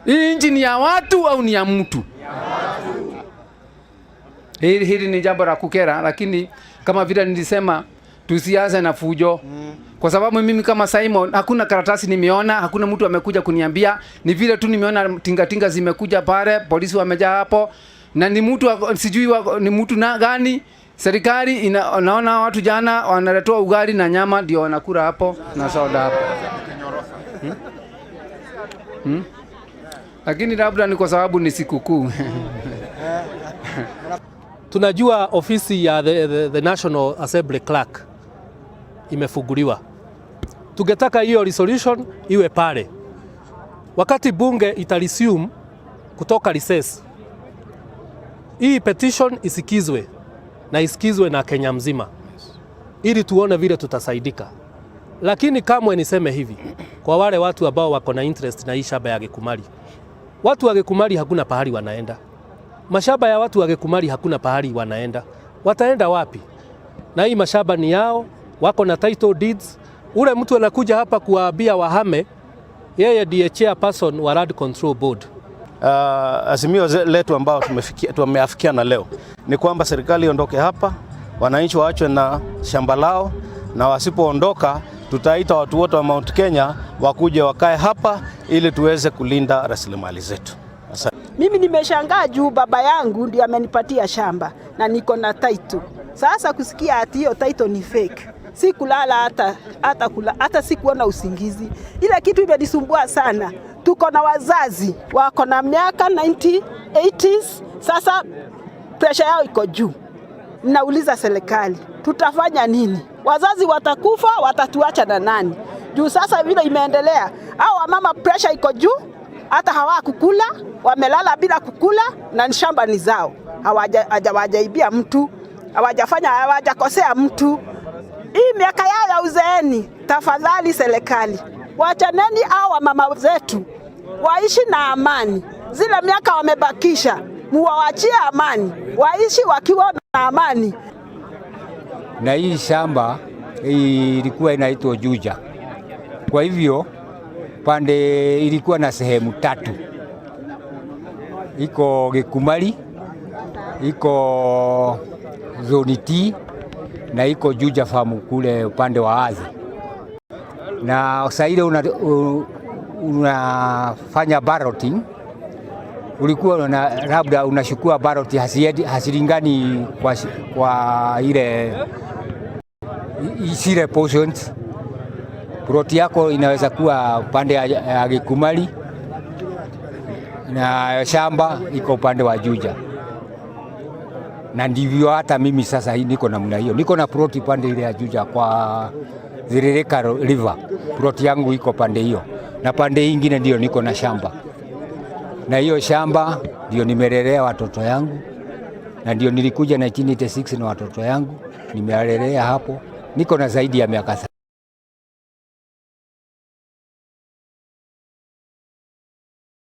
Hii nchi ni ya watu au ni ya mtu? Hili ni jambo la kukera, lakini kama vile nilisema tusianze na fujo, kwa sababu mimi kama Simon hakuna karatasi nimeona, hakuna mtu amekuja kuniambia. Ni vile tu nimeona tingatinga zimekuja pale, polisi wamejaa hapo, na ni mtu sijui ni mtu na gani. Serikali naona watu jana wanaletewa ugali na nyama ndio wanakula hapo na soda hapo, Lakini labda ni kwa sababu ni sikukuu. Tunajua ofisi ya the National Assembly Clerk imefunguliwa. Tungetaka hiyo resolution iwe pale wakati bunge itaresume kutoka recess. Hii petition isikizwe na isikizwe na Kenya mzima ili tuone vile tutasaidika. Lakini kamwe niseme hivi kwa wale watu ambao wako na interest na hii shamba ya Gikumari, watu wa Gikumari hakuna pahali wanaenda. Mashamba ya watu wa Gikumari hakuna pahali wanaenda. Wataenda wapi? Na hii mashamba ni yao, wako na title deeds. Ule mtu anakuja hapa kuwaambia wahame, yeye ndiye chairperson wa Land Control Board. Azimio letu ambao tumeafikiana leo ni kwamba serikali iondoke hapa, wananchi waachwe na shamba lao, na wasipoondoka tutaita watu wote wa Mount Kenya wakuje wakae hapa ili tuweze kulinda rasilimali zetu. Asante. Mimi nimeshangaa juu baba yangu ndiye amenipatia shamba na niko na title. Sasa kusikia ati hiyo title ni fake, si kulala hata kula, hata sikuona usingizi. Ile kitu imenisumbua sana. Tuko na wazazi wako na miaka 90, 80s, sasa pressure yao iko juu. Nauliza serikali tutafanya nini? Wazazi watakufa, watatuacha na nani? Juu sasa vile imeendelea, au wamama pressure iko juu, hata hawakukula, wamelala bila kukula, na shamba ni zao, hawajaibia mtu, hawajafanya, hawajakosea mtu. Hii miaka yao ya uzeeni, tafadhali serikali, wachaneni hao wamama zetu waishi na amani. Zile miaka wamebakisha, muwawachie amani, waishi wakiwa na amani. Na hii shamba ilikuwa inaitwa Juja. Kwa hivyo pande ilikuwa na sehemu tatu, iko Gikumari, iko Zone T na iko Juja Farm kule upande wa Athi. Na saa ile unafanya balloting, ulikuwa labda unachukua ballot hasilingani kwa ile zile portions. Plot yako inaweza kuwa upande ya Gikumari na shamba iko upande wa Juja, na ndivyo hata mimi sasa hii niko namna hiyo, niko na plot upande ile ya Juja kwa Thiririka River, plot yangu iko pande hiyo, na pande ingine ndio niko na shamba, na hiyo shamba ndio nimelelea watoto yangu, na ndio nilikuja 1986 na watoto yangu nimelelea hapo, niko na zaidi ya miaka